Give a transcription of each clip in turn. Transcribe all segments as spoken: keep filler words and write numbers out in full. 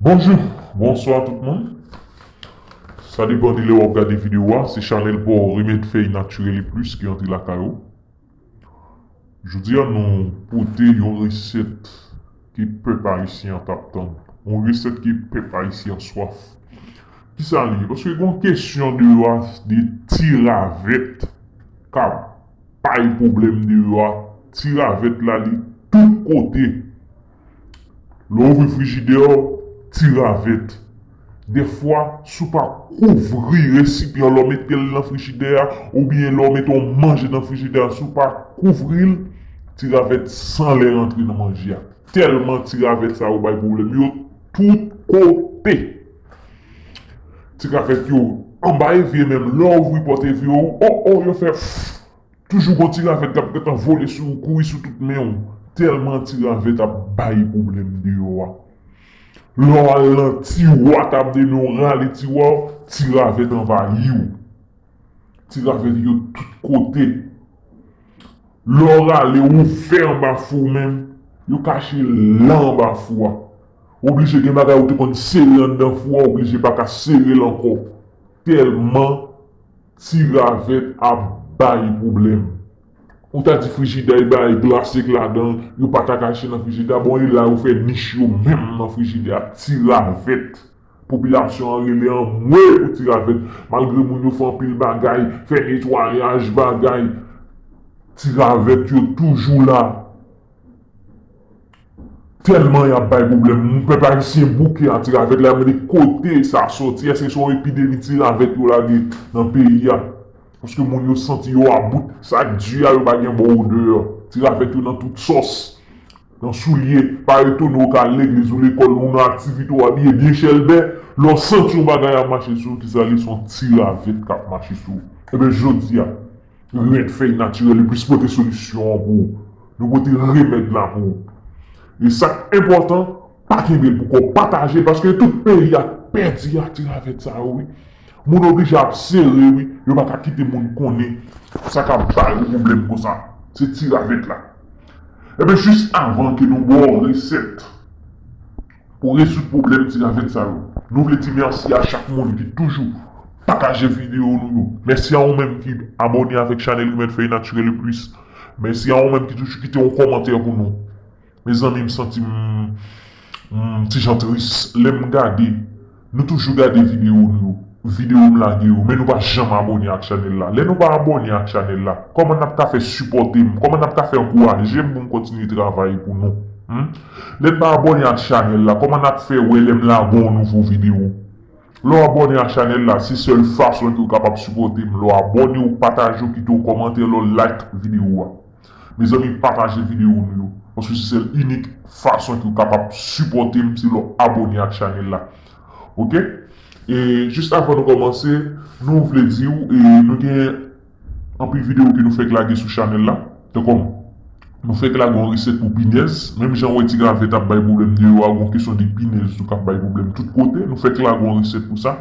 Bonjou, bonswa tout moun. Sa depann de lè w ap gade videyo a. Se chanèl pa w Remèd Fèy Natirèl e Plis ki antre lakay ou. Jodi a, nou pote yon resèt ke pèp ayisyen an t ap tann. Yon resèt ke pèp ayisyen an swaf. Kisa li ye? Paske gen yon kesyon deyò a de ti ravèt k ap bay pwoblèm deyò a. Ti ravèt la, li tout kote. Lè w ouvri frijidè w, ti ravèt. Dèfwa, si w pa kouvri resipyan lè w mete l nan frijidè a, oubyen lè w mete yon manje nan frijidè a, si w pa kouvri l, ti ravèt san lè rantre nan manje a. Tèlman ti ravèt sa yo bay pwoblèm, yo tout kote. Ti ravèt yo anba evye menm, lè w ouvri pòt evye w, o, o, yo fè pff. Toujou gon ti ravèt k ap gentan vole sou ou, kouri sou tout men w. Tèlman ti ravèt ap bay pwoblèm deyò a. Lè w al nan tiwa, t ap de men w rale tiwa w, ti ravèt anvayi w. Ti ravèt yo tout kote. Lè w rale, w ouvè anba fou w menm, yo kache la anba fou a. Oblije gen bagay ou te konn sere anndan fou a, oblije pa ka sere l ankò. Tèlman ti ravèt ap bay pwoblèm. Ou ta di frijidè bay glase k ladan, yo pa ta kache nan frijidè. Bon, e la yo fè nich yo menm nan frijidè a, ti ravèt. Popilasyon an rele anmwe pou ti ravèt. Malgre moun yo fè anpil bagay, fè netwayaj bagay, ti ravèt yo toujou la. Tèlman y ap bay pwoblèm. Moun pèp ayisyen bouke a ti ravèt la, yo mande kote sa sòti. Èske se yon epidemi ti ravèt yo lage nan peyi a? Paske moun yo santi yo about. Sa k di a, yo pa gen bon odè. Ti ravèt yo nan tout sòs. Nan soulye, pa etone w ka al legliz ou lekòl ou nan aktivite w abiye byen chèlbè, lè w santi yon bagay ap mache sou ou, kisa li se yon ti ravèt k ap mache sou ou. Ebyen jodi a, Remèd Fèy Natirèl e Plis pote solisyon an pou ou. Nou pote remèd la pou ou. E sa k enpòtan, pa kenbe l pou kò w, pataje l paske tout peyi a pèdi ak ti ravèt sa yo wi. Moun oblije ap sere wi, yo pa ka kite moun konnen sa k ap bay ou pwoblèm konsa. Se ti ravèt la. Ebyen jis avan ke nou ba w resèt pou rezoud pwoblèm ti ravèt sa yo, nou vle di mèsi a chak moun ki toujou pataje videyo nou yo. Mèsi a ou menm ki abòne avèk chanèl Remèd Fèy Natirèl e Plis. Mèsi a ou menm ki toujou kite yon kòmantè pou nou. Mezanmi, m santi m, m ti jan tris lè m gade. Nou toujou gade videyo nou yo, videyo m lage yo, men nou pa janm abòne ak chanèl la. Lè nou pa abòne ak chanèl la, kòman n ap ka fè sipòte m? Kòman n ap ka fè ankouraje m pou m kontinye travay pou nou? Hmm? Lè n pa abòne ak chanèl la, kòman n ap fè wè lè m lage yon nouvo videyo? Lè w abòne ak chanèl la, se sèl fason ke w kapab sipòte m. Lè w abòne, w pataje, w kite yon kòmantè, lè w like videyo a. Mezanmi, pataje videyo nou yo. Paske se sèl inik fason ke w kapab sipòte m, se lè w abòne ak chanèl la. Oke? E jis avan nou kòmanse, nou vle di w, e nou gen anpil videyo ke nou fèk lage sou chanèl la. Tankou nou fèk lage yon resèt pou pinèz. Menm jan w wè ti ravèt ap bay pwoblèm deyò a, gon kesyon de pinèz tou k ap bay pwoblèm tout kote. Nou fèk lage yon resèt pou sa.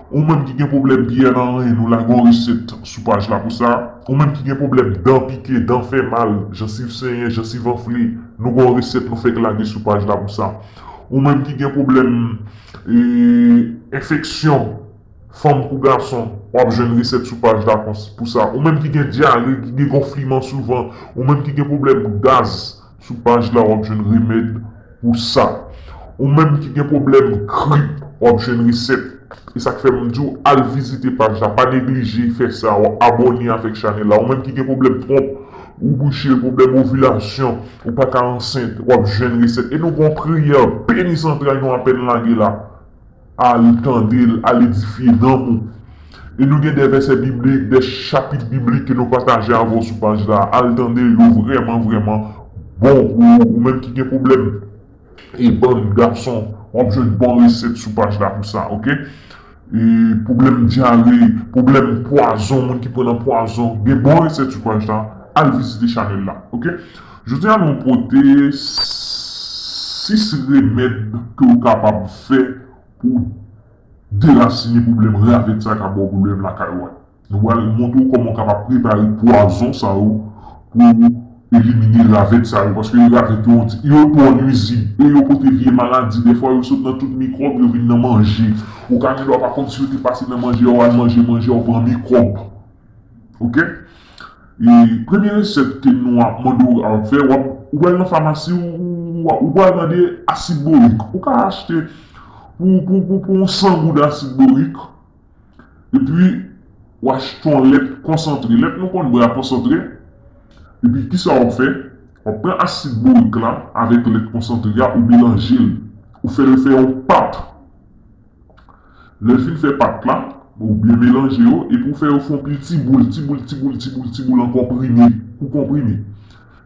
Ou menm ki gen pwoblèm pyè nan ren, nou lage yon resèt sou paj la pou sa. Ou menm ki gen pwoblèm dan pike, dan fè mal, jansiv senyen, jansiv anfle, nou gen yon resèt nou fèk lage sou paj la pou sa. Ou menm ki gen pwoblèm e, enfeksyon, fanm kou gason, w ap jwenn resèt sou paj la pou sa. Ou menm ki gen dyare, ki gen gonfliman souvan, ou menm ki gen pwoblèm gaz, sou paj la w ap jwenn remèd pou sa. Ou menm ki gen pwoblèm grip, w ap jwenn resèt. E sa k fè m di w al vizite paj la, pa neglije fè sa, w abòne avèk chanèl la. Ou menm ki gen pwoblèm twonp, ou bouche, pwoblèm ovilasyon, ou pa ka ansent, w ap jwenn resèt. E nou gen yon priyè beni zantray nou apèn lage la. Al tande l, al edifye nanm ou. E nou gen de vèsè biblik, de chapit biblik ke nou pataje avè w sou paj la. Al tande yo, vrèman, vrèman bon pou ou. Ou menm ki gen pwoblèm e bann gason, w ap jwenn bon resèt sou paj la pou sa, oke? E pwoblèm dyare, pwoblèm pwazon, moun ki pran nan pwazon, gen bon resèt sou paj la. Al vizite chanèl la, oke? Jodi a nou pote sis remèd ke w kapab fè pou derasine pwoblèm ravèt sa k ap ba w pwoblèm lakay ou a. Nou pral montre w kòman w kapab prepare pwazon sa yo pou elimine ravèt sa yo, paske ravèt yo, yo twò nwizib, e yo pote vye maladi, dèfwa yo sot nan tout mikwòb, yo vin nan manje. Ou ka gen dwa pa konn si yo te pase nan manje, yo al manje, manje, yo pran mikwòb. Oke? E premye resèt ke nou ap mande w ap fè, w ap, ou pral nan famasi, ou, ou, ou pral mande asid borik. Ou ka achte pou, pou, pou, pou yon san goud asid borik. Epi, w achte yon lèt konsantre. Lèt nou konn bwè a konsantre. Epi, kisa w ap fè? W ap pran asid borik la avèk lèt konsantre a, ou melanje l. Ou fè l fè yon pat. Lè l fin fè pat la, ou byen melanje yo, epi w fè yo fè yon pil ti boul, ti boul, ti boul, ti boul, ti boul an konprime, pou konprime.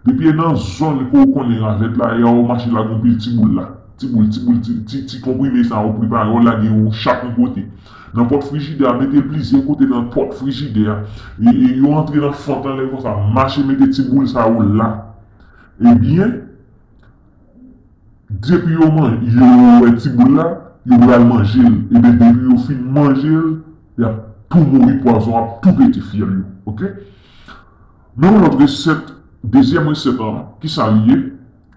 Depi e nan zòn ke w konnen ravèt la, e a w mache lage yon pil ti boul la. Ti boul, ti boul, ti, ti, ti konprime sa yo prepare, w lage yo chak yon kote. Nan pòt frijidè a, mete l plizyè kote nan pòt frijidè a. E, e yo antre nan fant lan, lè konsa, mache mete ti boul sa yo la. Ebyen, depi yo man-, yo wè ti boul la, yo pral manje l. Ebyen, depi yo fin manje l, y ap tou mouri, pwazon ap tou pete fyèl yo. Oke? Men yon lòt resèt, dezyèm resèt lan, kisa li ye?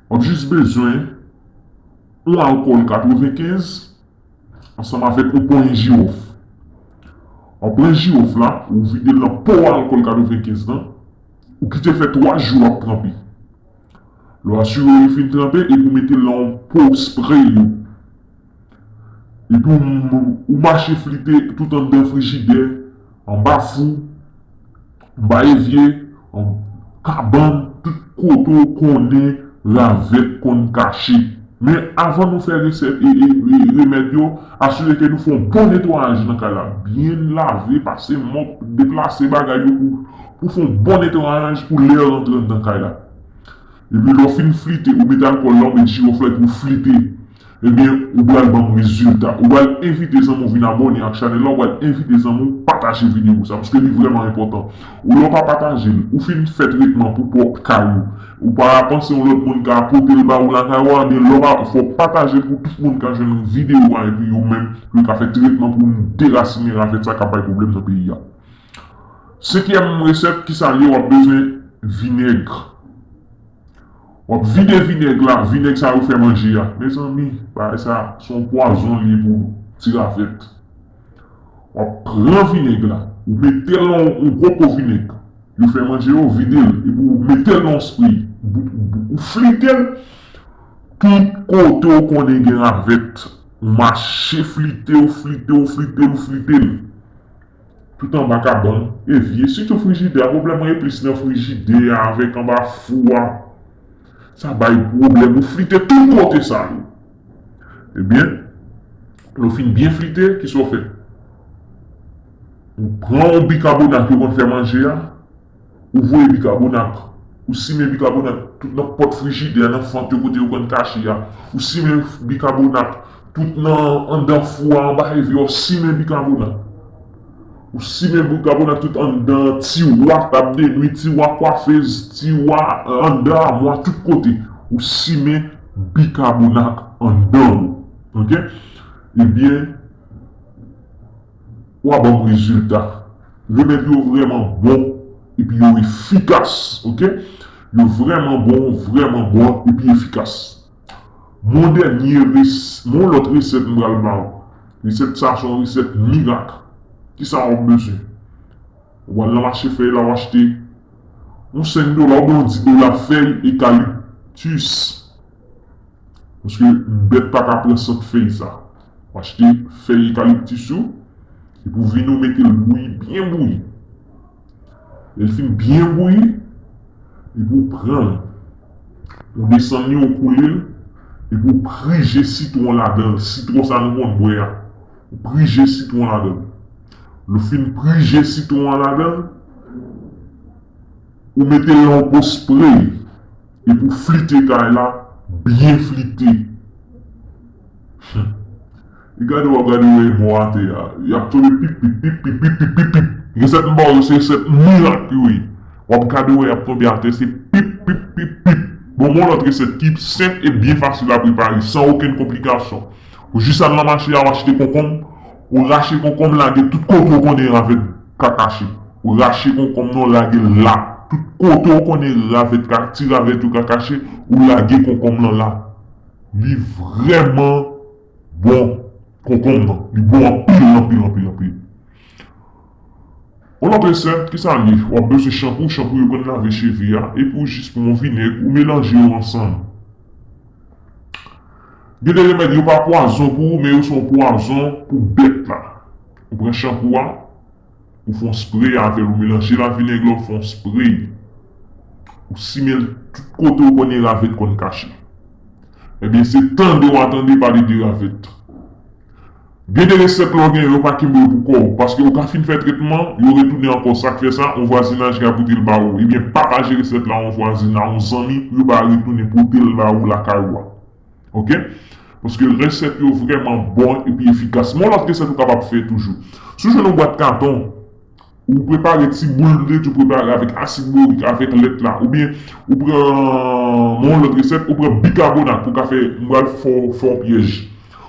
W ap jis bezwen yon alkòl katrevenkenz ansanm avèk yon ponyen jiwòf. W ap pran jiwòf la, ou vide l nan po alkòl katrevenkenz lan, ou kite l fè twa jou ap tranpe. Lè w asire w li fin tranpe, epi w mete l nan yon po spray yo. Epi w, ou mache flite tout anndan frijidè, anba fou, anba evye, an kabann, tout kote w konnen ravèt konn kache. Men avan nou fè resèt e, e, e remèd yo, asire ke nou fè yon bon netwayaj nan kay la. Byen lave, pase mòp, deplase bagay yo pou, pou fè yon bon netwayaj pou lè w rantre anndan kay la. Epi lè w fin flite, ou met alkòl la, ou met jiwòf la, epi w flite. Ebyen, ou pral ban m rezilta. Ou pral envite zanmi w vin abòne ak chanèl la, ou pral envite zanmi w pataje videyo sa, paske li vrèman enpòtan. Ou lè w pa pataje l, ou fin fè tretman pou pwòp kay ou. Ou pa panse yon lòt moun ka pote l ba ou lakay ou a, men lè w pa, fò w pataje l pou tout moun ka jwenn videyo a, epi yo menm, yo ka fè tretman pou nou derasinen ravèt sa k ap bay pwoblèm nan peyi a. Senkyèm resèt, kisa l ye? W ap bezwen vinèg. W ap vide vinèg la, vinèg sa yo fè manje a. Mezanmi, bagay sa, se yon pwazon li ye pou ti ravèt. W ap pran vinèg la, ou mete l nan yon gwo po vinèg. Yo fè manje yo, vide l, epi ou mete l nan yon spray. Ou, ou, ou flite l, tout kote w konnen gen ravèt. Ou mache flite, ou flite, ou flite, ou flite l. Tout anba kabann, evye, sitou frijidè a. Pwoblèm mwen e plis nan frijidè a avèk anba fou a. Sa bay pwoblèm, ou flite tout kote sa yo. Ebyen, lè w fin byen flite, kisa w fè? Ou pran yon bikabonat yo konn fè manje a, ou voye bikabonat, ou simen bikabonat tout nan pòt frijidè a, nan fant yo kote yo konn kache a. Ou simen bikabonat tout nan anndan fou a, anba evye, w simen bikabonat. Ou simen bikabonat tout anndan tiwa tab de nwi, tiwa kwafez, tiwa, eh, anndan amwa, tout kote. Ou simen bikabonat anndan yo. Oke? Ebyen, w a ban m rezilta. Remèd yo vrèman bon, epi yo efikas, oke? Yo vrèman bon, vrèman bon, epi efikas. Mon dènye res-, mon lòt resèt m pral ba w. Resèt sa se yon resèt mirak. Kisa w ap bezwen? W al nan mache fèy la, w achte yon senk dola oubyen yon dis dola fèy ekaliptis. Paske bèt pa ka pran sant fèy sa. W achte fèy ekaliptis yo, epi w vin ou mete l bouyi, byen bouyi. Lè l fin byen bouyi, epi w pran l. Ou desann li, ou koule l, epi w prije sitwon ladan l. Sitwon sa nou konn bwè a. Ou prije sitwon ladan l. Lè w fin prije sitwon an ladan l, ou mete l nan yon po spray. Epi w flite kay la, byen flite. Hmm. E gade w ap gade w wè mò atè a. Y ap tonbe pip, pip, pip, pip, pip, pip, pip, pip. Resèt m ba w yo, se resèt mirak yo ye. W ap gade w wè y ap tonbe atè, se pip, pip, pip, pip. Bon, m yon lòt resèt ki senp e byen fasil a prepare, san okenn konplikasyon. Ou jis al nan mache a, w achte konkonm, ou rache konkonm, lage tout kote w konnen ravèt ka kache. Ou rache konkonm nan, w lage l la. Tout kote w konnen ravèt ka, ti ravèt yo ka kache, ou lage konkonm lan la. Li vrèman bon, konkonm nan. Li bon anpil, anpil, anpil, anpil. Yon lòt resèt, ki sa l ye? W ap bezwen chanpou, chanpou yo konn lave cheve a, epi w jis pran yon vinèg, ou melanje yo ansanm. Gen de remèd, yo pa pwazon pou ou, men yo se yon pwazon pou bèt la. Ou pran chanpou a, ou fè yon spray avè l, ou melanje l ak vinèg la, ou fè yon spray. Ou simen l tout kote ou konnen ravèt konn kache. Ebyen, se tande w a tande pale de ravèt. Gen de resèt lè w gen yo pa kenbe yo pou kò w, paske ou ka fin fè tretman, yo retounen ankò. Sa k fè sa, yon vwazinaj ka pote l ba ou. Ebyen, pataje resèt la yon vwazin, a yon zanmi, pou yo pa retounen pote l ba ou lakay ou a. Oke? Paske resèt yo vrèman bon epi efikas. Men yon lòt resèt ou kapab fè toujou. Si w jwenn yon bwat katon, ou prepare ti boul de tou prepare avèk asid borik, avèk lèt la, oubyen ou pran, men yon lòt resèt, ou pran bikabonat pou ka fè, m pral fè w, fè yon pyèj.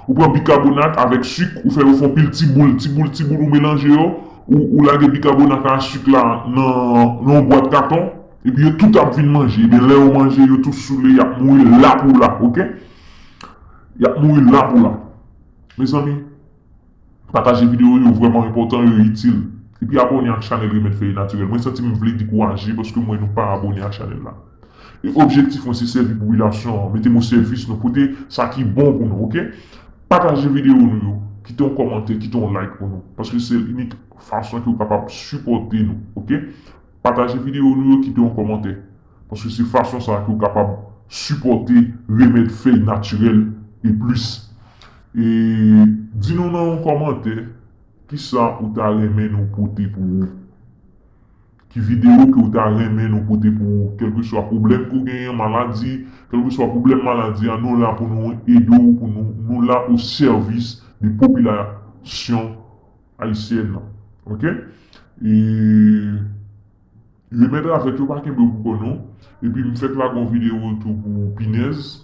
Ou pran bikabonat avèk sik, ou fè yo fè yon pil ti boul, ti boul, ti boul, ou melanje yo, ou, ou lage bikabonat ak sik la nan, nan yon bwat katon, epi yo tout ap vin manje. Ebyen, lè yo manje, yo tout soule, y ap mouri la pou la, oke? Y ap mouri la pou la. Mezanmi, pataje videyo yo, vrèman enpòtan, yo itil. Epi abòne ak chanèl Remèd Fèy Natirèl. Mwen santi m vle dekouraje paske m wè nou pa abòne ak chanèl la. E objektif mwen se sèvi popilasyon an, mete m o sèvis nou, pote sa ki bon pou nou, oke? Pataje videyo nou yo, kite yon kòmantè, kite yon like pou nou, paske se inik fason ke w kapab sipòte nou, oke? Pataje videyo nou yo, kite yon kòmantè, paske se fason sa ke w kapab sipòte Remèd Fèy Natirèl e plis. E di nou nan yon kòmantè, kisa ou ta renmen nou pote pou ou? Ki videyo ke ou ta renmen nou pote pou ou? Kèlkeswa pwoblèm ke w genyen, maladi, kèlkeswa pwoblèm maladi a, nou la pou nou ede w, pou nou, nou la o sèvis de popilasyon ayisyèn nan. Oke? E remèd ravèt yo pa kenbe yo pou kò nou. Epi m fèk lage yon videyo tou pou pinèz.